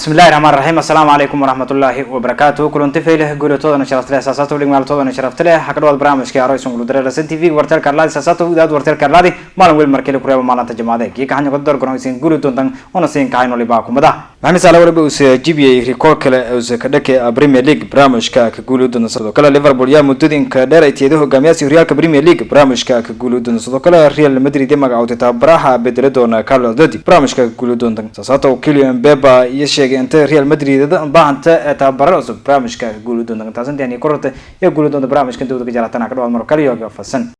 Bismillahi raxmaan raxiim. Assalaamu calaykum waraxmatullaahi wabarakaatu. Kulanti fayleh, guulatoodana sharafta leh, saasato dhigmaaltoodana sharafta leh. Waxaa ka dhawaad barnaamijka Aroyson Guludareerasan TV wartelka Arlaadi, saasato idaad wartelka Arlaadi maalin wel markale kureeba maalinta jamaade kii kaxanyo qodor goron isin guuli doontan ona siin kahayn walibaa kumada. Maxamed Salah waliba uu jibiyay rikoor kale uu ka dhakay Premier League, barnaamijka ka guuli doona. Sidoo kale Liverpool yaa muddooyinka dheer ay teedo hogaamiyaasha horyaalka Premier League, barnaamijka ka guuli doona. Sidoo kale Real Madrid magacowday tababaraha bedeli doona Carlo Ancelotti, barnaamijka ka guuli doonta. Saasato Kylian Mbappe iyo sheegay inta Real Madrid baahanta tababaro cusub, barnaamijka ka guuli doonta. Taasan iyo kororta iyo guuli doonta barnaamijka dawladda ka jaratana ka dhawaad mar kale iyo fasan.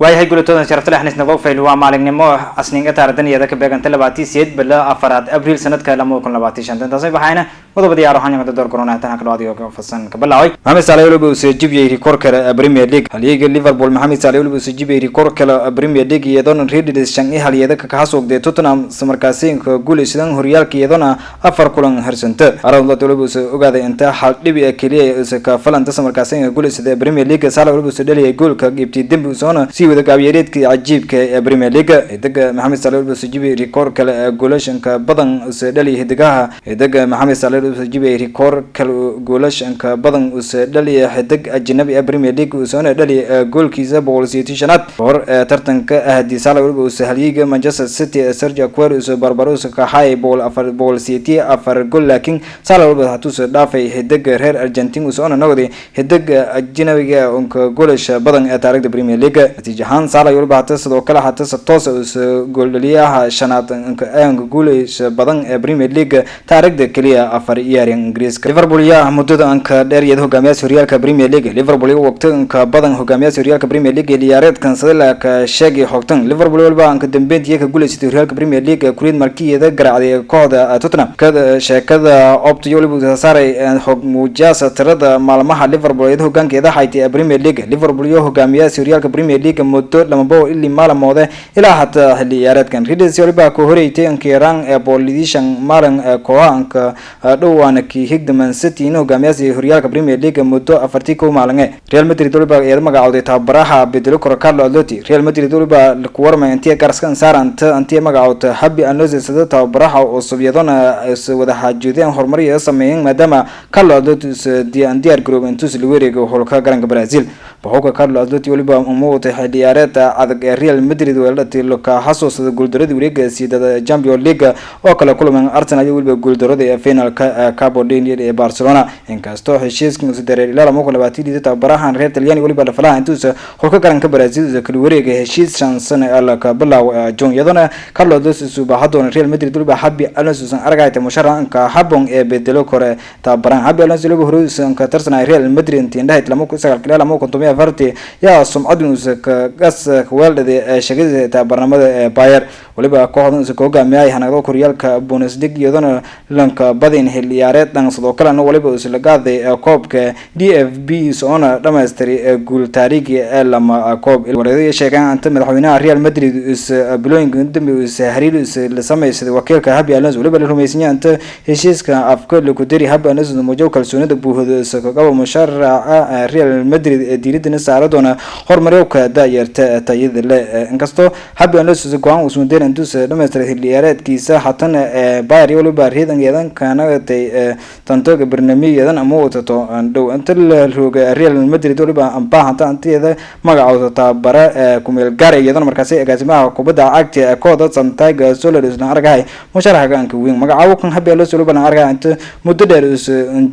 Waayahay, gulatoodan sharafta leh, xanis nabofayl. Waa maalinimo asninga taaradaniyada ka beeganta 28 bila afaraad Abriil sanadka 2025. Intaasay baxayna qodobadii aroxan door corona tan ka dhawaad iyo fasan ka bilaaway. Maxamed Salah waliba uu jibiyay rikoor kale Premier League. Halyeeyga Liverpool Maxamed Salah waliba uu jibiyay rikoor kale Premier League, iyadoona Reds shan iyo halyeeda ka xasuuqday Tottenham samarkaasiin ka guuleysan horyaalka, iyadoona 4 kulan harsanta. Arnold waliba uu ogaaday inta hal dhibi kaliya uu ka falanta samarkaasiin ka guuleysaday Premier League. Salah waliba uu dhaliyay goolka qeybtii dambi, uu sii wada gaabyareedkii cajiibka ee Premier League. Xidiga Maxamed Salah waliba uu jibiyay rikoor kale ee goolashanka badan uu dhaliyay xidigaha. Xidiga Maxamed Salah waliba uu jibiyay rikoor kale goolashanka badan uu dhaliyay xidig ajnabi ee Premier League, uu soo dhaliyay goolkiisa 185 hor ee tartanka ahdi. Salah waliba uu halyeeyga Manchester City Sergio Aguero uu barbaro uu ka hayay 184 gool, laakiin Salah waliba hatuu dhaafay xidiga reer Argentina, uu soo noqday xidig ajnabiga ee goolasha badan ee taariikhda Premier League. Natiijo ahaan Salah waliba hata sidoo kale hata si toos ah uu gooldhaliyaha shanaad ee guulaysa badan ee Premier League taariikhda kaliya 4 ciyaaryahan Ingiriiska. Liverpool yaa muddada anka dheer iyada hogaamiyaasha horyaalka Premier League. Liverpool iyo waqti anka badan hogaamiyaasha horyaalka Premier League ciyaareedkan sida la ka sheegay xogtan. Liverpool waliba anka dambeyntii ka guuleysatay horyaalka Premier League kuriid markii garaacday kooxda Tottenham. Kada sheekada Opta waliba saaray xog muujaasa tirada maalmaha Liverpool iyada hogaankeeda haytay Premier League. Liverpool iyo hogaamiyaasha horyaalka Premier League muddo 200 maalmood ilaa hata xilli ciyaareedkan. Reds waliba ka horeeyay ankiraan ee boolidishan maalin kooxanka dhowaana ki higda Man City in hogaamiyaasha horyaalka Premier League muddo 41 maalin. Real Madrid waliba iyada magacowday tababaraha bedelo karo Carlo Ancelotti. Real Madrid waliba ku warmay intii garskan saaranta intii magacowda Xabi Alonso sida tababaraha cusub, iyadona is wada xaajoodeen horumar iyo sameeyeen, maadaama Carlo Ancelotti diyaar garoob intuu la wareego holka garanka Brazil. Baxuka Carlo Ancelotti waliba umuutay xilli ciyaareedka adag ee Real Madrid weeladii ka xasuusada guuldaradii wareegga siidada Champions League oo kale kulameen Arsenal iyo waliba guuldarada ee finalka Cabo Denier ee Barcelona. Inkastoo heshiiska uu dareer ilaa 2023, tababarahan reer Talyaani waliba la falaha intuu holka garanka Brazil uu kala wareegay heshiis 5 sano ee la ka bilaabo June, iyadana Carlo Ancelotti uu baahadoona Real Madrid waliba Xabi Alonso san aragayta musharanka habon ee bedelo kore tababaran. Xabi Alonso waliba hore uusan ka tirsanay Real Madrid intii indhahayd 2009 ilaa 2014, yaa sumcad uu ka gas weeldhada ee shaqada tababarnimada ee Bayer. Waliba kooxdan uu ka hogaamiyay hanaqdo horyaalka Bundesliga, iyadana lanka badin xil ciyaareed dhan. Sidoo kalena waliba uu la qaaday koobka DFB, soona dhammaystiray guul taariikhi ee lama koob. Wareedaya sheegaan inta madaxweynaha Real Madrid is bilooyinka dambe uu xiriir is la sameeyay wakiilka Xabi Alonso. Waliba la rumaysan yahay inta heshiiska afka lagu diri Xabi Alonso muujiyo kalsoonida buuxda is ka qabo musharaxa Real Madrid ee diiradana saara doona horumarka daayarta tayada leh. Inkastoo Xabi Alonso go'aan uu soo intuu dhammaystiray xil ciyaareedkiisa hatana Bayer waliba riidan yeedan kana tay tantoga barnaamijyadan ama wadato dhow inta la rooga Real Madrid waliba baahanta antiyeeda magacooda tababare ku meel gaar, iyadana markaasi agaasimaha kubadda cagta ee kooxda Santiago Soler isla argay musharaxa gaanka weyn magacaabo kan Xabi Alonso. Waliba argay inta muddo dheer is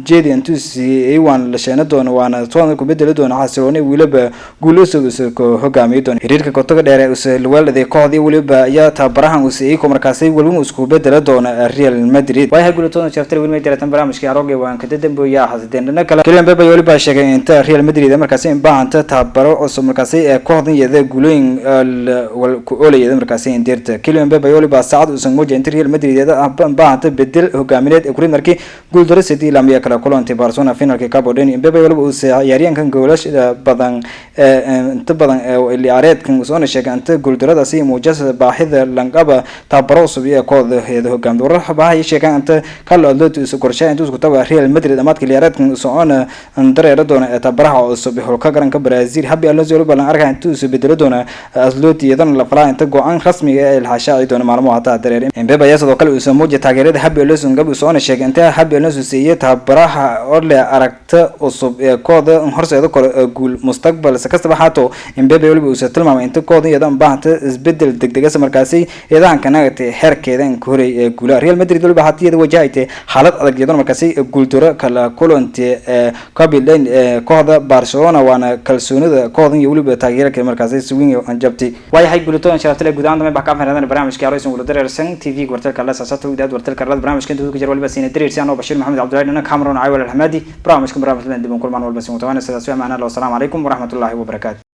jeedi intuu siiyay waan la sheena doono, waana toona ku bedeli doona xasilooni waliba guulo is ka hogaamiyo doona xiriirka kotoga dheer ee is weelada kooxdii. Waliba ayaa tababarahan uu siiyay markaasi waliba isku bedeli doona Real Madrid. Waayahay, guulatooda sharafta weli may jiratan barnaamijkii Arooge waan ka dambeeyaa xasideen. Dhinaca kale Kylian Mbappe waliba sheegay inta Real Madrid markaasi in baahanta tababaro cusub markaasi ee kooxdan iyada guulooyin ku oolayada markaasi indirta. Kylian Mbappe waliba saacad uusan muujin inta Real Madrid iyada baahanta bedel hogaamineed ee kurid markii guuldaro sidii laamiya kala kulantay Barcelona finalka Cabo Deni. Mbappe waliba uu ciyaaryahankan goolasha badan inta badan xilli ciyaareedkan, soona sheegay inta guuldaradaasi muujasa baahida lanqaba tababaro cusub iyo kooxda heeda hogaamda. Warar waxay sheegaan inta Carlo Ancelotti isu qorshay intuu isku taba Real Madrid amaadka ciyaareedkan, socona dareero doona ee tababaraha cusub xulka qaranka Brazil Xabi Alonso. Waliba lan arkaa intuu isu bedelo doona Ancelotti, iyadana la falaa inta go'aan rasmiga ee la shaaci doona maalmo hataa dareer. Mbappe ayaa sidoo kale uu muujiyay taageerada Xabi Alonso gab, soona sheegay inta Xabi Alonso siiyay tababaraha oo leh aragta cusub ee kooxda horseeda kale guul mustaqbal. Si kastaba haato, Mbappe waliba uu tilmaamay inta kooxda iyada baahanta isbedel degdeg ah, markaasi iyadahan kanagatay xeerkeeda ka horay ee guulaha. Real Madrid waliba hatiyada wajahaytay xaalad adag, iyadoo markaasi guuldaro kala kulantay ee Kabilan ee kooxda Barcelona, waana kalsoonida kooxdan iyo waliba taageerka markaasi si weyn jabtay. Waayahay, guulatoon sharafta guud ahaan dambe ka faa'iideyn barnaamijka Araysan wada dareersan TV wartalka la saasata wadaad wartalka la barnaamijka intuu ku jiro waliba siina dareersan oo Bashiir Maxamed Cabdullaahi dhana Cameron Caawil Alxamadi. Barnaamijka barnaamijka dib u kulmaan walba siin watawana sidaas. Wa macna, assalaamu calaykum waraxmatullaahi wabarakaatu.